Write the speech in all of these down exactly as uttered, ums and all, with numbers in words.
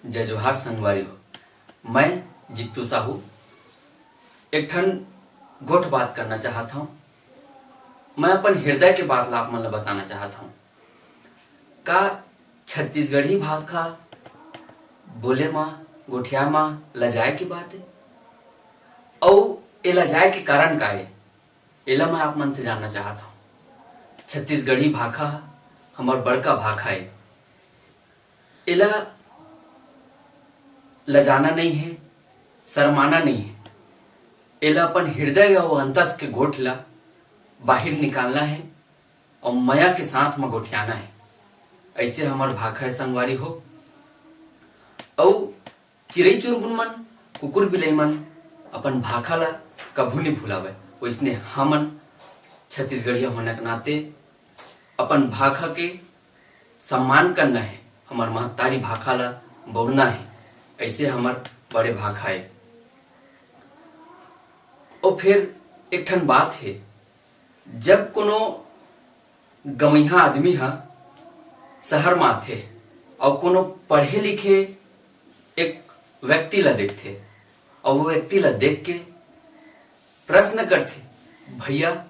जय जोहार संगवारी हो, मैं जित्तू साहू एक ठन गोठ बात करना चाहत हौं। मैं अपन हृदय के बात ला आप मन ला बताना चाहत हौं। का छत्तीसगढ़ी भाखा बोले म, गोठिया म लजाए के बात हे? अउ ए लजाए के कारण का हे? एला मैं आप मन से जानना चाहत हौं। छत्तीसगढ़ी भाखा ह हमर बड़का भाखा हे। एला लजाना नहीं हे, शर्माना नहीं हे। एला अपन हृदय अउ अंतस के गोठ ला बाहिर निकालना हे अउ मया के साथ म गोठियाना हे। अइसे हमर भाखा हे संगवारी हो। अउ चिरई चुरगुन मन, कुकुर बिलई मन अपन भाखा ला कभू नहीं भुलावय, वइसने हमन छत्तीसगढ़िया होने के नाते अपन भाखा के सम्मान करना हे, हमर महतारी भाखा ला बउरना हे। अइसे हमर बड़े भाखा हे। अउ फिर एक ठन बात हे, जब कोनो गंवइहा आदमी ह शहर म आथे अउ कोनो पढ़े लिखे एक व्यक्ति ला देखथे अउ वो व्यक्ति ला देख के प्रश्न करथे, "भैया,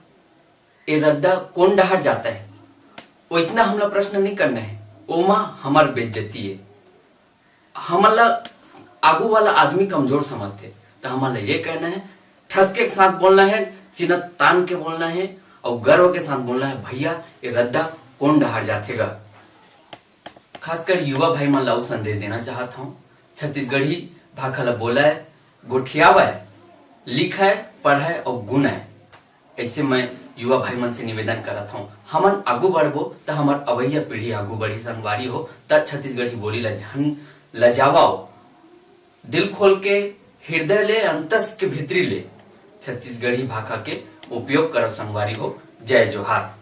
ए रद्दा कोन डहार जाता है?" वइसना हमला प्रश्न नहीं करना है, ओमा हमर बेइज्जती है। हमन ला आगू वाला आदमी कमजोर समझथे, त हमन ला ये कहना है, ठसके के साथ बोलना है, सीना तान के बोलना है अउ गर्व के साथ बोलना है, "भैया, ये रद्दा कोन डहार जाथे गा?" खासकर युवा भाई मन ला अउ संदेश देना चाहत हौं, छत्तीसगढ़ी भाखा ला बोलय, गोठियावय, लिखय, पढ़य अउ गुनय। अइसे मैं युवा भाई मन से निवेदन करत हौं, हमन आगू बढ़बो त हमर अवइया पीढ़ी आगू बढ़ी संगवारी हो, त छत्तीसगढ़ी बोली ला झन लजावव। दिल खोल के, हृदय ले, अंतस के भीतरी ले छत्तीसगढ़ी भाखा के उपयोग करव संगवारी हो। जय जोहार।